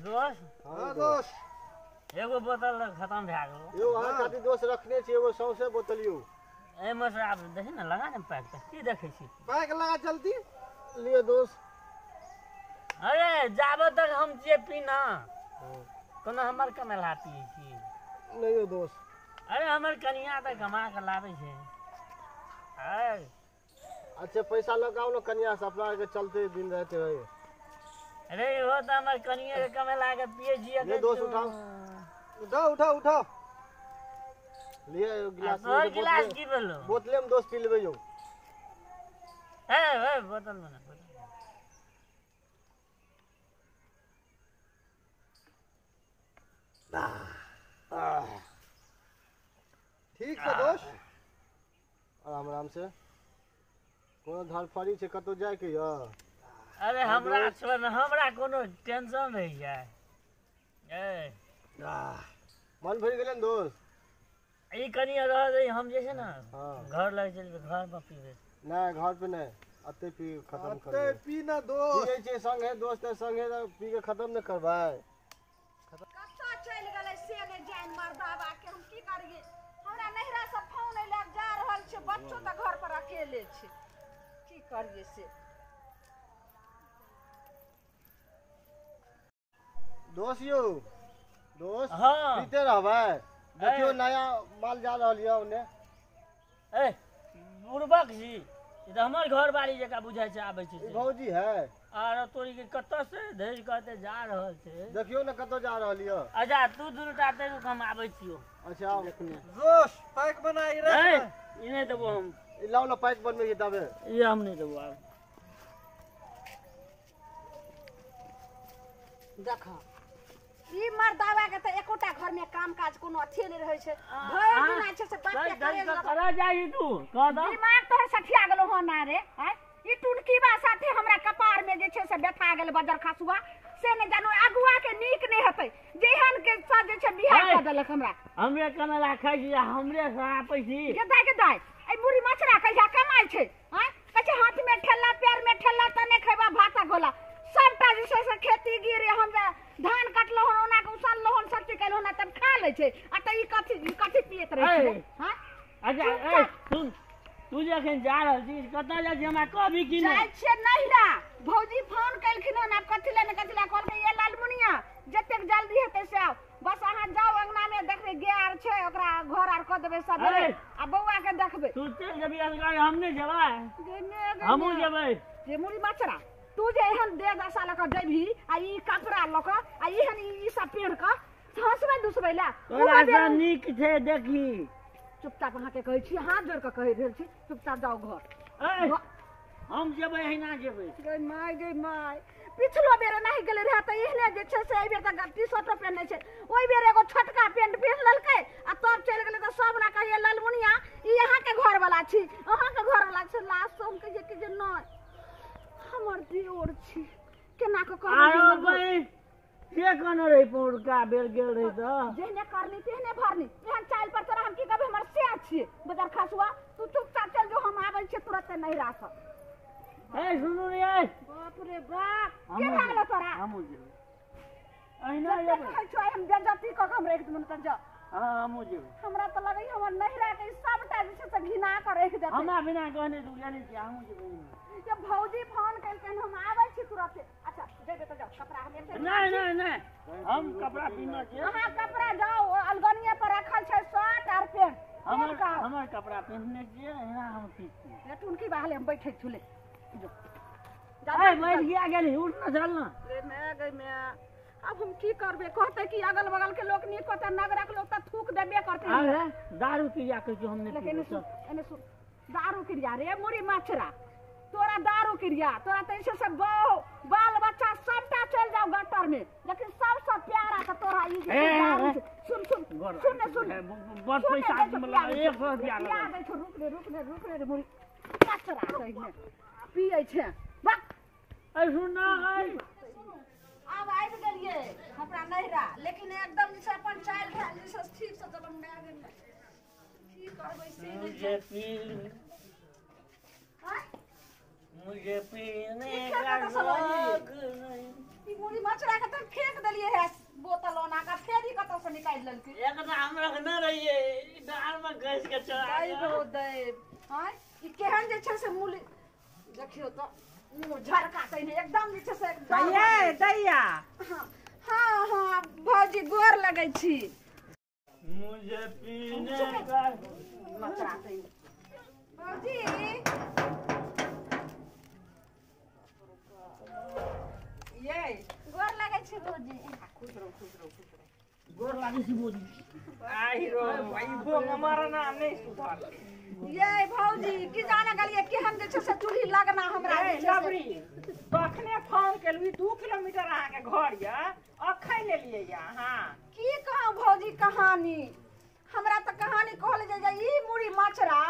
दोस्त। हां दोस्त, एगो बोतल खत्म भए गेल यौ। अहाँ खातिर दोस्त रखने छी एगो सौंसे बोतल यौ। एहिमे से आब देखी ने, लगा ने पैक। की देखै छी? पैक लगा जल्दी लिअ दोस्त। अरे जाबे तक हम जे पीना कोनो हमर कमेला पियै छी नहीं यौ दोस्त। अरे हमर कनिया तऽ कमा के लाबै छै। अरे अच्छा पैसा लगाओ ने कनिया से, अपना के चलते दिन रहते रहे। अरे इहो तऽ हमर कनिया के कमेला के पियै छी। ले दोस्त उठाओ, उठाओ उठाओ उठाओ लिए गिलास। तोहर गिलास की भेलो? बोतले में दोस्त पी लेबै यौ। ए ए बोतल में ना, बोतल। ठीक छै दोस्त, आराम आराम से। कोनो धरफड़ी छै कतौ जायके यऽ? अरे हमरा छोड़ ने, हमरा कोनो टेंशन नहीं है। ए मन भरि गेलै ने दोस्त? ई कनिया रह दे, हम जे छै ने घर लग चलबै, घर पर पीबै। नहीं घर पे नहीं, अते पी खत्म कर। अते पी ना दोस्त। पियै छै संगे दोस्त संगे पी के खत्म न करबै। कतऽ चलि गेलै से नहि जानि मर्दाबा के, हम की करियै? हमरा नैहरा से फोन अयलै, आब जा रहल छै, बच्चो तऽ घर पर अकेले छै, की करियै से? दोस्त यौ दोस्त, हाँ पीते रहबै? देखियौ नया माल जा रहल यऽ ओने। ए बुड़बक छी, ई तऽ हमर घरवाली जकाँ बुझाइ छै आबै छै। भौजी है। आर तोरी के कतऽ से धरि कहते जा रहल छै। देखियौ ने कतऽ जा रहल यऽ। अच्छा तू दुनूटा एतै रुक, हम आबै छियौ। अच्छा आउ। दोस्त पैक बनाई रख। ई नहि देबो हम। ई लाउ ने पैक बनबै छी तबे। ई हम नहि देबो आब। देख ई मर्दावा के तऽ एकोटा घर में काम काज कोनो अथिये नहि रहै छै। भरि दिना छै से बाप के करे करा जाइ तू कह द। दिमाग तोहर सठिया गेलौ हन ना रे। आँय ई टुनकीबा साथे हमरा कपार में जे छै से बैठा गेल बजर खसुआ, से नहि जानो अगुआ के नीक नहि हेतै, जेहन के साथ जे छै बियाह कऽ देलक हमरा। हमरे कमेला खाइ छी, हमरे सरापै छी। गे दाइ गे दाइ, एहि मुरी मछरा कहिया कमाइ छै? आँय कहै छै हाथ में ठेला पैर में ठेला तने खैबा भाता गोला। सबटा जे छै से खेती गिरे, हम जे धान कटलहुँ हन ओना के उसलहुँ हन, सब चीज केलहुँ हन तब खा लै छै। आ तऽ ई कथी ई कथी पियैत रहै छै? हँ अच्छा ए सुन, तू जे अखन जा रहल छी कतऽ जाइ छी हमरा कहबी कि नहि? जाइ छियै नैहरा। भौजी फोन केलखिन हन, आब कथी लए ने कथी लए कहलकै ये लालमुनिया जतेक जल्दी हेतै से आउ। बस अहाँ जाउ अंगना में देखबै गाय आर छै, ओकरा घर आर कऽ देबै सब आ बौआ के देखबै। तू चलि जेबही असगर, हम नहि जेबै। हमहूँ जेबै। जे मुरी मछरा तू जे एहन देह दशा लऽ कऽ जेबही आ ई कपड़ा लऽ कऽ आ एहन ई सब पहिर कऽ हँसबै दुसबै लए तोरा नीक छै। देखी चुपचाप अहाँके कहै छी, हाथ जोड़ि कऽ कहि रहल छी, चुपचाप जाउ घर। हम जेबै, अहिना जेबै। गै माय गै माय, पिछलो बेर नहि गेलै रहए तऽ एहने जे छै से एहि बेर तऽ टी शर्टो पहिरने छै, ओहि बेर एगो छोटका पेंट पहिर लेलकै आ तब चलि गेलै। तऽ सब ना कहियै ललमुनिया ई अहाँके घरवला छी, अहाँके घरवला छी। लास्ट हम कहियै कि जे नहि हमर दियोर छी, केना कऽ कहबै? के कहने रही पौरका बेर गेल रही तऽ जेहने करनी तेहने भरनी। एहन चालि पर तोरा हम की कहबै, हमर सएह छियै बजर खसुआ। तू चुपचाप चल जो, हम आबै छियै तुरते नैहरा सँ। ए सुनू रे, बाप रे बाप, के भए गेलौ तोरा? हमहूँ जेबै, अहिना जेबै। कहै छौ हम बेइज्जती कऽ कऽ हम राखि देबौ तऽ जा। हाँ हमहूँ जेबै। हमरा तऽ लगैए हमर नैहरा के सबटा जे छै से घिना कऽ राखि देतै। हमरा बिना कहने तू गेली छी, हमहूँ जेबै। जब भौजी फोन केलकनि हम आबै छी तुरते। अच्छा जेबै तऽ जाउ, कपड़ा हम एते नहीं नहीं नहीं, हम कपड़ा पीना छियै। अहाँ कपड़ा जाउ, अलगनिये पर रखल छै शर्ट आर पेंट। हमर कपड़ा पहिरने छियै, अहिना हम ठीक छियै। टुनकी बाहले हम बैठे छुले जो। ए बैठ गया गेली, उठ ना चल ना। गे मैं गे मैं, अब हम की करबै? कहतै कि अगल बगल के लोक नीक कहतै, नगरक लोक तऽ थूक देबे करतै। अरे दारू क्रिया कहै छी हम नहि लेकिन एने सुन, दारू क्रिया रे मुरी मछरा, तोरा दारू क्रिया, तोरा तऽ जे छै से बाल बच्चा सबटा चलि जाउ गटर में, लेकिन सबसँ प्यारा तऽ तोरा ई जे दारू छै। सुन सुन सुन ने सुन, बड़ पैसा मतलब 100 रुपया पिया दै छौ। रुक रे रुक रे रुक रे मुरी मछरा, कहिने पियै छै। वाह ए सुन ना, आब आबि गेलियै हमरा नैहरा, लेकिन एकदम जे छै अपन चालि ढालि जे छै ठीक से चलब। माय गे की करबै से नहि। मुझे पीने का शौक नहीं। ई मुड़ी मचरा के त फेंक देलिए है बोतल ओना का फेरी कतौ से निकाल लेलकै। एकटा हम रखने रहिए डार में घस के चला दैव हो दैव। हां ई केहन जे छै से मूली देखियो त मुंह झरका तैने एकदम जे छै से एकदम। ये दैया। हां हां भौजी गोर लगै छी। मुझे पीने का मचरा तैने भौजी। ये गोर लगै छी भौजी। खुश रहो खुश रहो खुश रहो। गोर लागै छी भौजी। आहि रो भाई बो हमारा नाम नहीं सुधार। ये भौजी की जाने गेलिए केहन जे छै से चूल्ही लगना हमरा जे छै। लबरी तखने फोन केलु 2 किलोमीटर अहाँ के घर या अखन लेलिए या। हां की कहूं भौजी कहानी हमरा त कहानी कहल जे ई मुड़ी मचरा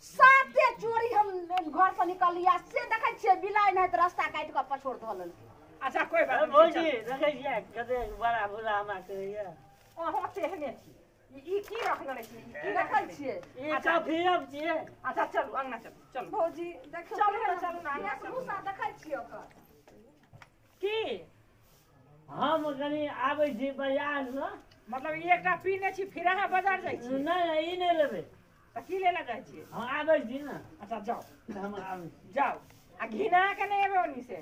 साते चोरी हम घर से निकलिया से देखै छियै बिलाइ नहि त रास्ता काटि के पछोड़ धऽ लेलकै। अच्छा कोई बात नहीं भौजी देखै छियै कते बड़ा बुरा हमरा कहैया। अहाँ तेहने छी ई की रखने छी की देखै छियै ई अच्छा फिरब छियै। अच्छा चलू अंगना चलू चलू भौजी देखियौ चलू ना चलू ना अंगना चलू। भूसा देखै छियै ओकर की हम कनी आबै छी बाजार से। मतलब ई एकटा पीने छी फिर अहाँ बाजार जाइ छी? नहीं नहीं ई नहीं लेबै। त की लेला जाइ छी? हम आबै छी ना। अच्छा जाओ हम आबै जाओ आ घिना के नहीं एबै ओनी से।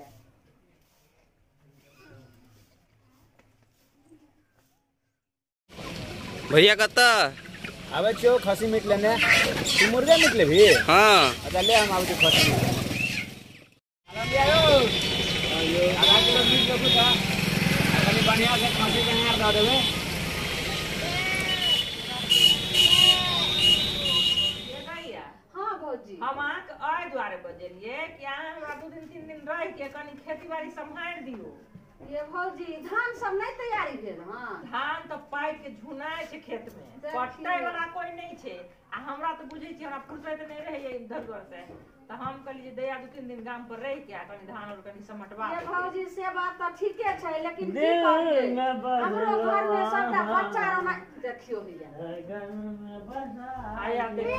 भैया कतऽ आबै छियौ खस्सी मीट लेने? तू मुर्गा मीट लेबही? हाँ। अच्छा ले हम आबै छियौ खस्सी मीट। आधा किलो मीट लेबू तऽ कनि बढ़िआँ से खस्सी के हार दऽ देबै। हाँ भौजी हम अहाँके एहि दुआरे बजेलिए कि अहाँ हमरा 2 दिन 3 दिन रहि के कनि खेती बाड़ी सम्हारि दियौ। ये भौजी धान सब नहीं तैयारी भेल? हां धान तऽ पाकि के झुनाइ छै खेत में, पटै वाला कोई नहीं छै। आ हमरा तऽ बुझै छी हमरा फुर्सत नहीं रहैया इधर उधर से, तऽ हम कहलियै जे दैया 2-3 दिन गाम पर रहि के आ कनि धान और कनि समटवा। ये भौजी से बात तऽ ठीके छै लेकिन की करबै हमरो घर में सबटा बच्चा रहना। देखियो भैया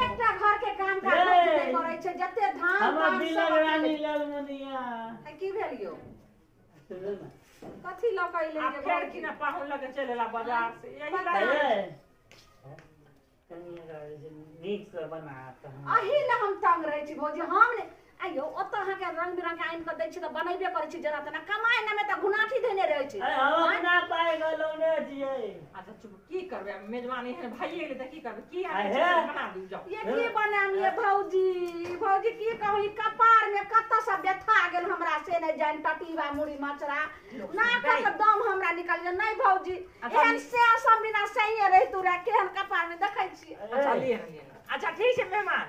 एकटा घर के काम काज नहीं करै छै जते धान हमर दिलक रानी लालमनिया की भेल यौ? कथी लऽ के अइलै? आ फेर की ना पाहुन लऽ के चलि एला बाजार से यही नीक से बना। अही लए हम तंग रहै छी भौजी। हम ने आइयो ओतऽ अहाँके रंग बिरंग के आनि कऽ दै छी तऽ बनेबे करै छी जेना तेना। कमाइ ने तऽ घुनाठी धेने रहै छी। अरे हम अपना पाइ गलौने छियै। अच्छा चुप की करबै मेजबानी एहन भइए गेलै तऽ की करबै? की आनै बना दियौ जाउ। ये की बनाम ये भौजी? भौजी की कहू ई कपार में कतऽ से व्यथा गेल हमरा से नहि जानि। टटीबा मुड़ी मचरा नाकक दम हमरा निकल गेल। नहीं भौजी एहन से सब बिना सहिए रहितु रे केहन कपार में देखै छियै। अच्छा लिए लिए। अच्छा ठीक छै मेहमान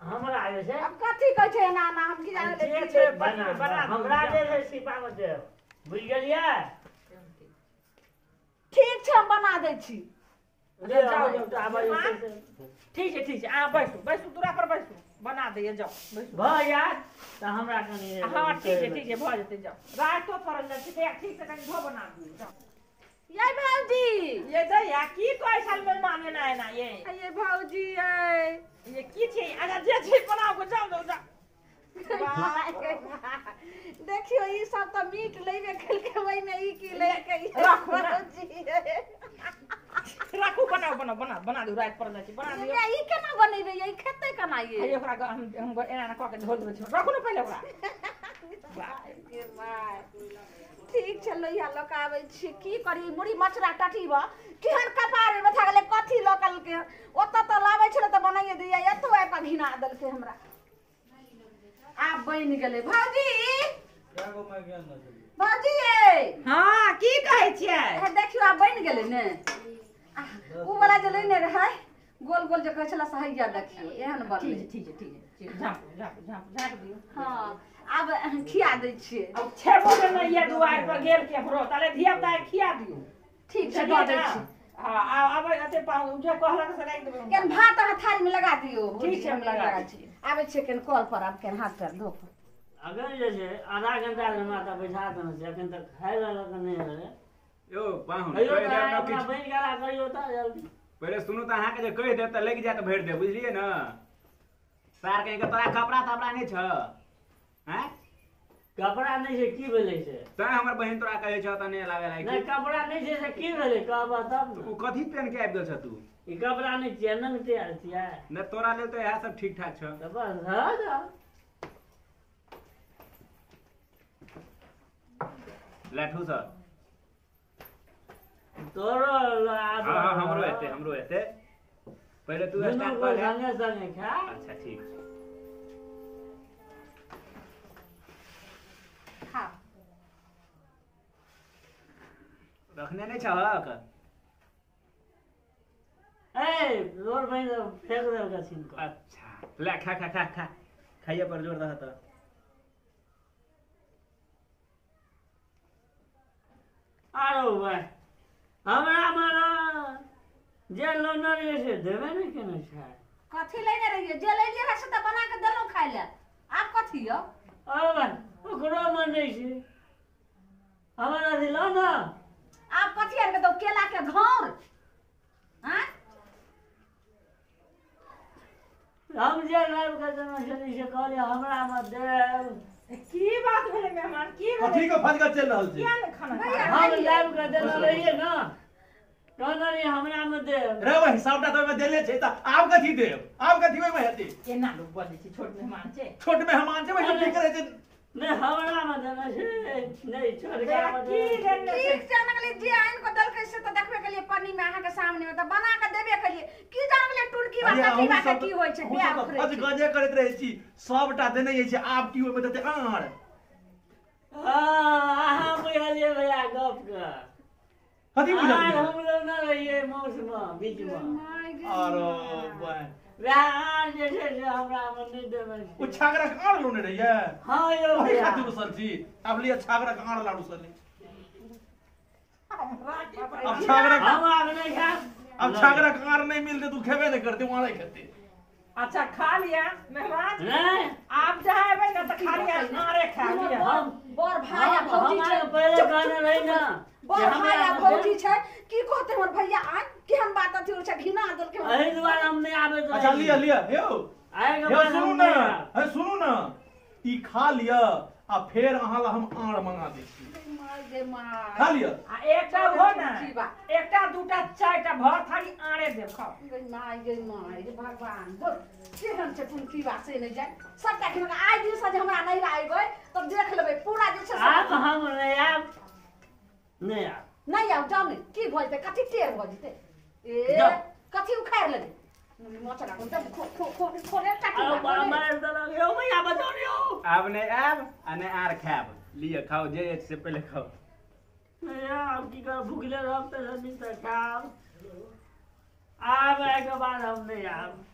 हमरा आबै छै। अब कथी कहै छै एना एना हम की जानै जे छै बना हमरा जे छै सिपा में देब बुझि गेलियै? ठीक छै हम बना दै छी। जाउ जाउ ठीक छै ठीक छै अहाँ बैसू बैसू दूरा पर बैसू बना दैया जाउ बैसू भऽ जायत तऽ हमरा कनि। हाँ ठीक छै भऽ जेतै जाउ। रातो पड़ल जाइ छै तऽ ठीक से कनि धो बना दियौ जाउ। ये भौजी ये दैया की कहै छल मेहमान एना एना ये? ये भौजी ये की छै? अच्छा जे छै बनाउ के जाउ जाउ जाउ। देखियो ई सब तऽ मीट लेबे केलकै ओहिमे ई की लेके राखू भौजी राखू बनाउ बनाउ बना बना दियौ राति पड़ल जाइ छै बना दियौ। ई केना बनेबै? ई खेतै केना? ये ओकरा हम एना एना कऽ के झोल देबै राखू ने पहिले ओकरा। ठीक छै लोहिया लऽ कऽ आबै छी। की करी मुड़ी मचरा टटीबा केहन कपार में बैठा गेलै कथी लऽ कऽ ओतऽ तऽ लाबै छलै तऽ बनाइए दैया एतौ आबि कऽ घिना देलकै हमरा। आब बनि गेलै भौजी। भौजी हाँ की कहै छियै? देखियौ आब बनि गेलै ने। उ वाला जे लेने रहै गोल गोल जे कहै छलै से हैया देखियौ एहन बनलै। ठीक छै ठीक छै ठीक झाँपू झाँपू झाँपू झाँपि दियौ। हाँ आब खिया दै छियै। अब छेबो के नहि ये दुआरि पर गेल केकरो ताले धिया पुता के खिया दियौ। ठीक छै दऽ दै छी। हाँ आब एते पाहुन जे कहलक से राखि देबै। केन भात अहाँ थारी में लगा दियौ। ठीक छै हम लगा दै छी। आबै छियै केन कल पर आब केन हाथ पैर धो कऽ। अगर जे छै आधा घंटा हमरा तऽ बैठा देने छै एखन तक खाय लए कऽ नहि एलै। यौ पाहुन कहियो तऽ बनि गेला कहियो तऽ जल्दी। पहिले सुनू तऽ अहाँके जे कहि देब तऽ लागि जायत भरि देब बुझलियै ने। सार कहीं के तोरा कपड़ा तपड़ा नहीं छ? हैं? कपड़ा नहीं छै की भेलै से तैं हमर बहिन तोरा कहै छौ त नहि लावे लायक। नहीं कपड़ा नहीं छै से की भेलै कहबह तब ने। ओ कथी पेन के आबि गेल छ तू? ई कपड़ा नहीं छियै नंग तैयार छियै। नहि तोरा लेल तऽ इएह सब ठीक ठाक छौ। तऽ बस हँ जा। लाठू सर तोरो हाँ हमरो हेतै हमरो हेतै। पहिले तू स्टार्ट कर ले। संगे संगे खा। अच्छा ठीक खा। रखने नहीं छहक? ए तोर बहिन फेंक देलकै छीन कऽ। अच्छा ले खा खा खा खा खाइए पर जोर दह तऽ। आरो भाई हमरा मना जे लोनर रहियै से देबे नहि केने छै। कथी लेने रहियै? जे लेलियै रहे से तऽ बना के देलहुँ खाय लए। आब कथी यौ? अरे भाई ओकरो मन नहि छै। हमरा दिलौ ने। आब कथी आनि के दौ? केला के घौर? आँय हम जे लाबि कऽ देने छलियै से कहलियै हमरा मे देब। की बात भेलै मेहमान? की भेलै? कथी के फजगज चलि रहल छै? किया ने खाना नहि, खा? हम लाबि कऽ देने रहियै ने कहने रहियै हमरा मे देब। रे बहिन सबटा तऽ ओहिमे देले छै तऽ आब कथी देब? आब कथी ओहिमे हेतै? केना लोक बजै छै? छोट मेहमान छै। छोट मेहमान छै बहिन की करै छै? नहि हमरा मे देने छै नहि छोटका मे की देने देने छै? ठीक छै लगलै जे आनि कऽ देलकै से तऽ देखबे केलियै पन्नी मे अहाँके सामने मे तऽ बना कऽ देबे केलियै। की जानलियै टुनकी बा कथी बा के की होइ छै? बियाह उखड़ै छै। फजगजे करैत रहै छी। सबटा देने छै आब की ओहिमे देतै आर? हँ अहाँ बुझलियै भैया गप के। कथी आर बुझलियै? हम लोग न रहियै मौस मे बीच मे। आरो बहिन वएह आर जे छै से हमरा मे नहि देने ओ छै। छागरक आर लोने रहियै? हँ यौ ओहि भैया। खातिर रुसल छी? आब लिअ छागरक आर ला रुसल अब छागरक हम आब नहि खायब। अब छागरक आर नहि मिलतै तू खेबे नहि करतै आरे खेतै। अच्छा खा लिया मेहमान। नहि आप जहाँ एबै ने तऽ खा लिया आरे खा लिया। हम बड़ भाई आ भौजी हम छै। पहिले कहने रही ना बड़ भाई आ भौजी छै की कहते हमर भैया आइ केहन बात अथी होइ छै घिना देलकै हमरा। एहि दुआरे हम नहि आबैत अच्छा लिअ लिअ यौ आइके यौ बाद सुनू हम ने नहि आयब। हे सुनू ने ई खा लिअ आ फेर अहाँ ला हम आर मंगा दै छी। माय गे my. खा लिअ। आ एकटा हो ने की बात? एकटा दूटा चारिटा भर थारी आरे देब खाओ। गे my गे my गे भगवान बोल केहन छै टुनकी बा से नहि जाय सबटा घिना। आइ दिन से जे हमरा नैहरा अयबै तब देख लेबै पूरा जे छै से- आब हम नहि आयब नहि आयब। नहि आउ जाउ ने की भऽ जेतै? कथी टेढ़ भऽ जेतै? ए जाउ। कथी उखाड़ि लेबै? मोचरा खो खो खो खो रे टाटी आरो बा, खोले। मारि देलक यौ भैया बचाउ ने यौ। आब नहि आयब आ नहि आर खायब। लिअ खाओ जे अछि से पहिले खाओ। नहि आब की करब भुखले रहब तऽ दिन तक खायब। आब एहिके बाद हम नहि आयब।